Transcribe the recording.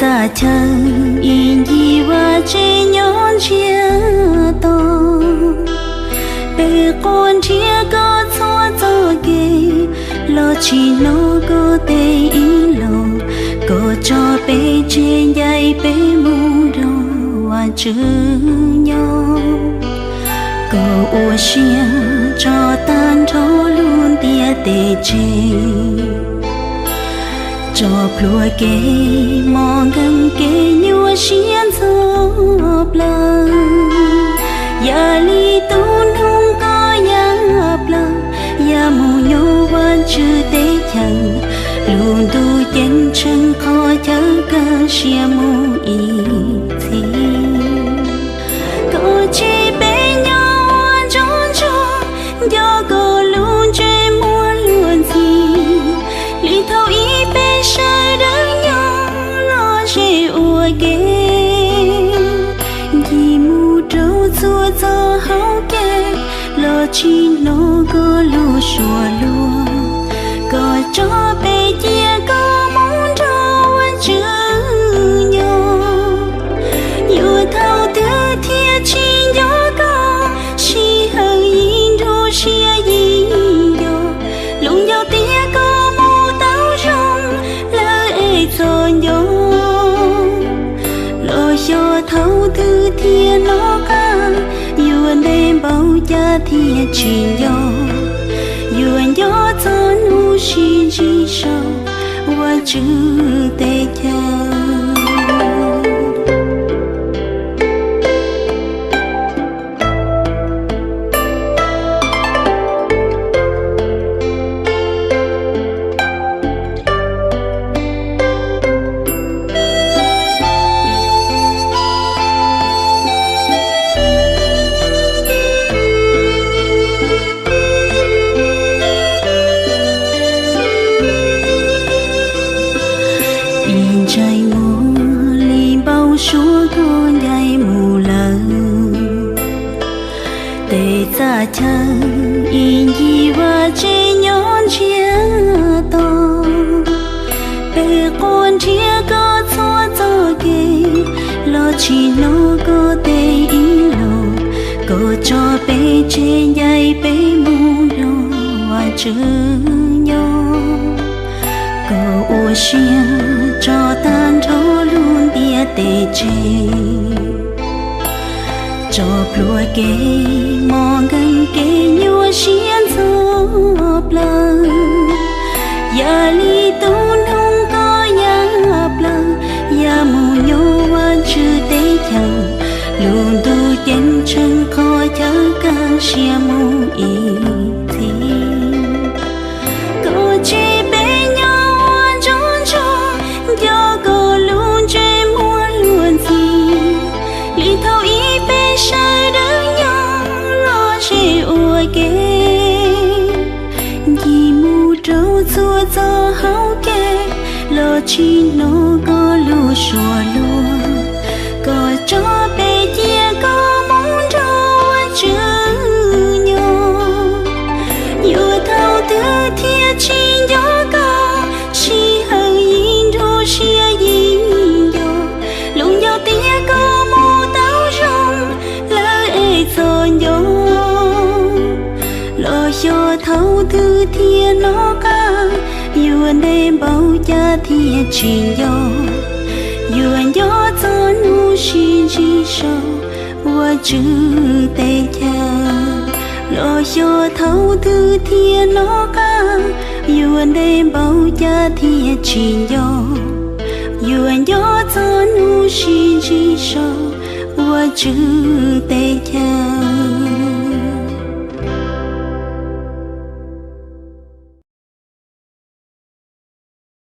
Txaj chaw ib ncig vaj tsev nyob ntsiag to, peb quas nrhiav koj txhua txoj kev, los tsis hnov koj tej ib los, koj tso peb tseg ncaim peb mus nrog Vajtswv nyob. Koj ua siab tso tag nrho lub ntiaj teb tseg, tso plhuav kev mos nkeeg kev nyuaj siab ntxhov plaws. Yam li tus noog koj ya plaws, ya mus nyob Vajtswv teb chaws, lub ntuj ceeb tsheej qhov chaw kaj siab mus ib txhis. Koj tseg peb nyob ua ntsoj ntsuag, nco koj lub ntsej muag luag ntxhi, li thaum ub peb sawv daws nyob lom zem ua ke, ncig mus rau txhua txoj hauv kev, los tsis hnov koj lub suab luag. Koj tso peb cia koj mus nrog Vajtswv nyob, yuav thaum twg thiaj tsis nco koj, sij hawm yim nruj siab yim nco, luag nco tias koj mus tau zoo, lawv es txom nco. Los xyov thaum twg thiaj nov qab, yuav ntev npaum cas thiaj tsis nco, yuav nco txog hnub sib ntsib saum Vajtswv teb chaws. Ib ntsais muag li npau suav koj ncaim mus lawm, tej txaj chaw ib ncig vaj tsev nyob ntsiag to, peb quas nrhiav koj txhua txoj kev, los tsis hnov koj tej ib los, koj tso peb tseg ncaim peb mus nrog Vajtswv nyob. Koj ua siab tso tag nrho lub ntiaj teb tseg, tso plhuav kev mos nkeeg kev nyuaj siab ntxhov plaws. Yam li tus noog koj ya plaws, ya mus nyob Vajtswv teb chaws, lub ntuj ceeb tsheej qhov chaw kaj siab mus ib txhis. Koj tseg peb nyob ua ntsoj ntsuag, nco koj lub ntsej muag luag ntxhi, li thaum ub peb sawv daws nyob lom zem ua ke, ncig mus rau txhua txoj hauv kev, los tsis hnov koj lub suab luag. Koj tso peb cia koj mus nrog Vajtswv nyob, yuav thaum twg thiaj tsis nco koj, sij hawm yim nruj siab yim nco, luag nco tias koj mus tau zoo, lawv es txom nco. Los xyov thaum twg thiaj nov qab, yuav ntev npaum cas thiaj tsis nco, yuav nco txog hnub sib ntsib saum Vajtswv teb chaws. Los xyov thaum twg thiaj nov qab, yuav ntev npaum cas thiaj tsis nco, yuav nco txog hnub sib ntsib saum Vajtswv teb chaws.